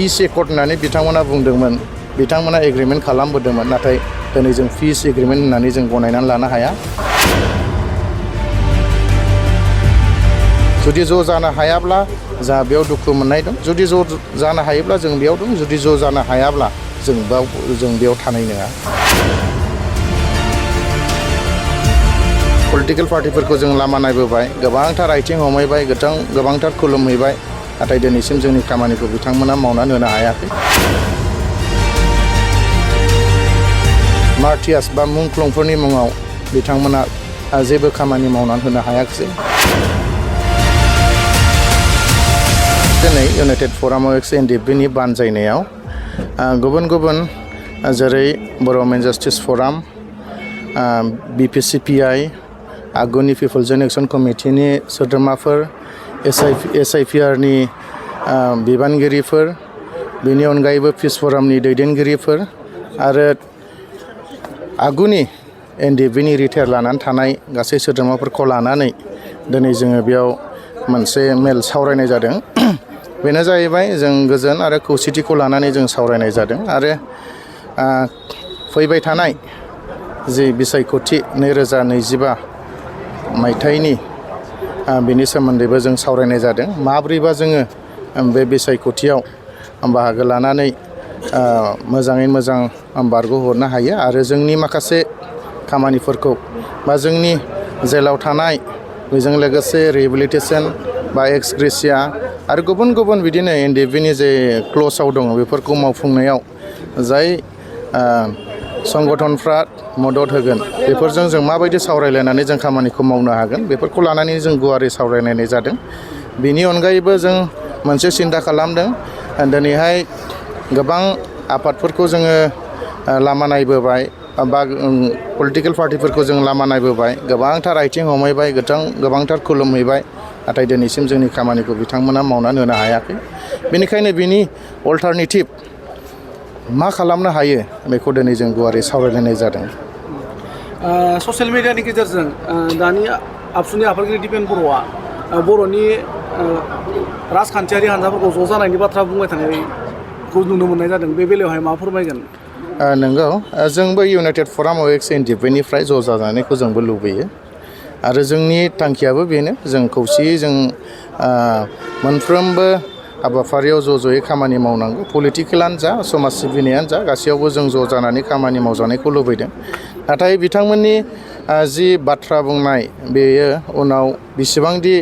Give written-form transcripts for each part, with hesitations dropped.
पिस accord होननानै बिथांमोना बुंदोंमोन, बिथांमोना एग्रिमेन्ट खालामबोदोंमोन, नाथाय दिनै जों पिस एग्रिमेन्ट होननानै जों गनायनानै लानो हाया। जुदि ज' जानो हायाब्ला जोंहा बेयाव दुखु मोननाय दं, जुदि ज' जानो हायोब्ला जों बेयाव दं, जुदि ज' जानो हायाब्ला जों बेयाव थानाय नङा। पलिटिकेल पार्टिफोरखौ जों लामा नायबोबाय, गोबांथार आथिं हमहैबाय, गोबांथार खुलुमहैबाय, नाथाय दिनैसिम जोंनि खामानिखौ बिथांमोना मावनानै होनो हायाखै। मार्टियास बा मुंख्लंफोरनि मुङाव बिथांमोना जेबो खामानि मावनानै होनो हायाखिसै। दिनै इउनाइटेड फराम अफ एक्स एनडिएफबिनि बानजायनायाव गुबुन गुबुन जेरै बर' वमेन जास्टिस फराम, BPCPI, आगुनि पिपल्स एक्सन कमिटिनि सोद्रोमाफोर, SIPRनि बिबानगिरिफोर, बेनि अनगायैबो पिस फरामनि दैदेनगिरिफोर आरो आगुनि एनडिएफबिनि रिटायार लानानै थानाय गासै सोद्रोमाफोरखौ लानानै दिनै जोङो बेयाव मोनसे मेल सावरायनाय जादों। बेनो जाहैबाय जों गोजोन आरो खौसेथिखौ लानानै जों सावरायनाय जादों आरो फैबाय थानाय जि बिसायख'थि 2025 मायथाइनि बेनि सोमोन्दैबो जों सावरायनाय जादों। माब्रैबा जोङो बे बिसायख'थियाव बाहागो लानानै मोजाङै मोजां बारग'हरनो हायो आरो जोंनि माखासे खामानिफोरखौ बा जोंनि जेलाव थानाय, बेजों लोगोसे रिहेबिलिटेसन बा एक्स ग्रेसिया आरो गुबुन गुबुन बिदिनो एनडिएफबिनि जे क्ल'जआव दङ बेफोरखौ मावफुंनायाव जाय संगठनफ्रा मदद होगोन, बेफोरजों जों माबायदि सावरायलायनानै जों खामानिखौ मावनो हागोन, बेफोरखौ लानानै जों गुवारै सावरायलायनाय जादों। बेनि अनगायैबो जों मोनसे सिन्था खालामदों, दिनैहाय गोबां आफादफोरखौ जोङो लामा नायबोबाय बा पलिटिकेल पार्टिफोरखौ जों लामा नायबोबाय, गोबांथार आथिं हमहैबाय, गोबांथार खुलुमहैबाय, नाथाय दिनैसिम जोंनि खामानिखौ बिथांमोना मावनानै होनो हायाखै। बेनिखायनो बिनि अल्टारनेटिभ मा खालामनो हायो बेखौ दिनै जों गुवारै सावरायलायनाय जादों। ससियेल मिडियानि गेजेरजों दानि आबसुनि आफादगिरि दिपेन बर'आ बर'नि राजखान्थियारि हान्जाफोरखौ ज' जानायनि बाथ्रा बुंबाय थानायखौ नुनो मोननाय जादों। बे बेलायावहाय मा फोरमायगोन? नंगौ, जोंबो इउनाइटेड फराम अफ एक्स एनडिएफबिनिफ्राय ज' जानायखौ जोंबो लुबैयो आरो जोंनि थांखियाबो बेनो, जों खौसेयै जों मोनफ्रोमबो हाबाफारियाव ज'यै खामानि मावनांगौ। पलिटिकेलानो जा, समाज सिबिनायानो जा, गासैयावबो जों ज' जानानै खामानि मावजानायखौ लुबैदों। नाथाय बिथांमोननि जि बाथ्रा बुंनाय बेयो उनाव बेसेबांदि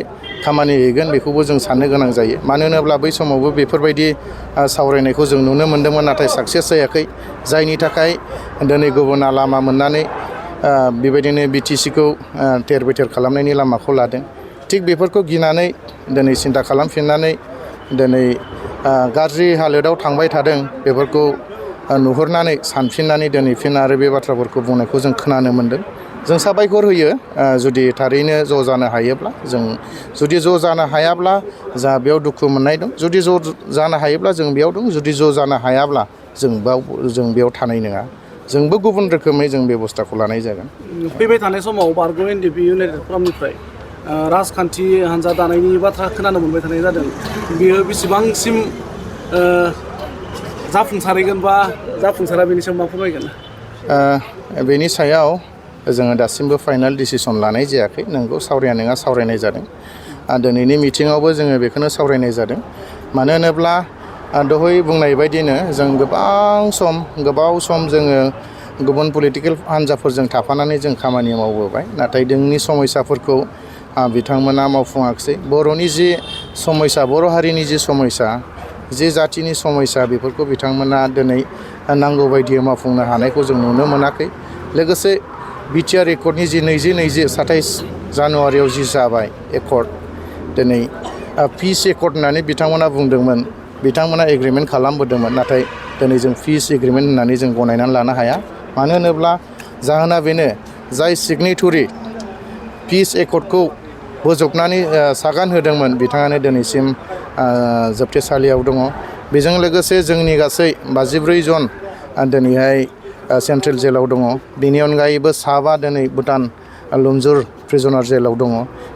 खामानि हैगोन बेखौबो जों साननो गोनां जायो। मानो होनोब्ला बै समावबो बेफोरबायदि सावरायनायखौ जों नुनो मोन्दोंमोन, नाथाय साक्सेस जायाखै, जायनि थाखाय दिनै गुबुना लामा मोननानै बेबायदिनो बिटिसिखौ थेर बेथेर खालामनायनि लामाखौ लादों। थिग बेफोरखौ गिनानै दिनै सिन्था खालामफिननानै दिनै गाज्रि हालोदाव थांबाय थादों, बेफोरखौ नुहुरनानै सानफिननानै दिनै फिन आरो बे बाथ्राफोरखौ बुंनायखौ जों खोनानो मोन्दों। जों साबायखर होयो जुदि थारैनो ज' जानो हायोब्ला। जों जुदि ज' जानो हायाब्ला जोंहा बेयाव दुखु मोननाय दं, जुदि ज' जानो हायोब्ला जों बेयाव दं, जुदि ज' जानो हायाब्ला जों बेयाव थानाय नङा। जोंबो गुबुन रोखोमै जों बेब'स्थाखौ लानाय जागोन। फैबाय थानाय समाव बारग' एनडिएफबि इउनाइटेड फरामनिफ्राय राजखान्थि हान्जा दानायनि बाथ्रा खोनानो मोनबाय थानाय जादों। बियो बेसेबांसिम जाफुंसारहैगोन बा जाफुंसारा, बेनि सायाव मा फोरमायगोन? बेनि सायाव जोङो दासिमबो फाइनाल डिसिसन लानाय जायाखै। नंगौ, सावराया नङा सावरायनाय जादों। दिनैनि मिटिङावबो जोङो बेखौनो सावरायनाय जादों। मानो होनोब्ला दहाय बुंनाय बायदिनो जों गोबाव सम जोङो गुबुन पलिटिकेल हान्जाफोरजों थाफानानै जों खामानि मावबोबाय, नाथाय जोंनि समयसाफोरखौ बिथांमोना मावफुङाखिसै। बर'नि जि समयसा, बर' हारिनि जि समयसा, जि जाथिनि समयसा, बेफोरखौ बिथांमोना दिनै नांगौ बायदियै मावफुंनो हानायखौ जों नुनो मोनाखै। लोगोसे बिटिआर एकर्डनि जि 27 जानुवारियाव जि जाबाय एकर्ड, दिनै पिस एकर्ड होननानै बिथांमोना बुंदोंमोन, बिथांमोना एग्रिमेन्ट खालामबोदोंमोन, नाथाय दिनै जों पिस एग्रिमेन्ट होननानै जों गनायनानै लानो हाया। मानो होनोब्ला जाहोना बेनो, जाय सिगनेटरि पिस एकर्डखौ बोजबनानै सागान होदोंमोन, बिथाङानो दिनैसिम जोबथेसालियाव दङ। बेजों लोगोसे जोंनि गासै 54 जन दिनैहाय सेन्ट्रेल जेलाव दङ। बेनि अनगायैबो 7 दिनै भुटान लुमजुर प्रिजनार जेलाव दङ।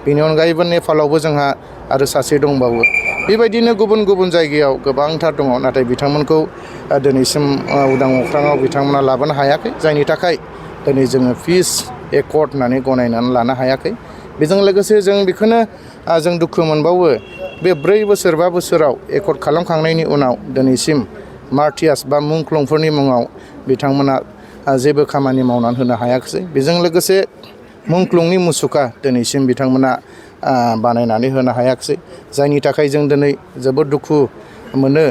बेनि अनगायैबो नेपालावबो जोंहा आरो सासे दंबावो। बेबायदिनो गुबुन गुबुन जायगायाव गोबांथार दङ नाथाय बिथांमोनखौ दिनैसिम उदां अख्राङाव बिथांमोना लाबोनो हायाखै जायनि थाखाय दिनै जोङो पिस एकर्ड होननानै गनायनानै लानो हायाखै बेजों लोगोसे जों बेखौनो जों दुखु मोनबावो बे 4 बोसोर 5 बोसोराव एकर्ड खालामखांनायनि उनाव दिनैसिम मार्टियास बा मुंख्लंफोरनि मुङाव बिथांमोना जेबो खामानि मावनानै होनो हायाखिसै बेजों लोगोसे मुंख्लंनि मुसुखा दिनैसिम बिथांमोना बानायनानै होनो हायाखिसै जायनि थाखाय जों दिनै जोबोद दुखु मोनो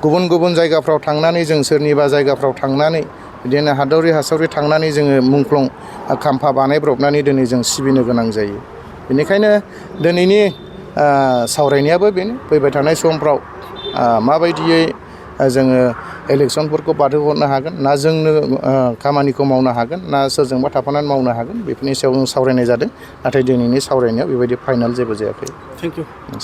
गुबुन गुबुन जायगाफ्राव थांनानै जों सोरनिबा जायगाफ्राव थांनानै बिदिनो हासावरि थांनानै जोङो मुंख्लं खाम्फा बानायब्रबनानै दिनै जों सिबिनो गोनां जायो बेनिखायनो दिनैनि सावरायनायाबो बेनो फैबाय थानाय समफ्राव माबायदियै जोङो इलेक्सनफोरखौ बारहोहरनो हागोन ना जोंनो खामानिखौ मावनो हागोन ना सोरजोंबा थाफानानै मावनो हागोन बेफोरनि सायाव जों सावरायनाय जादों नाथाय दिनैनि सावरायनायाव बेबायदि फाइनाल जेबो जायाखै थेंक इउ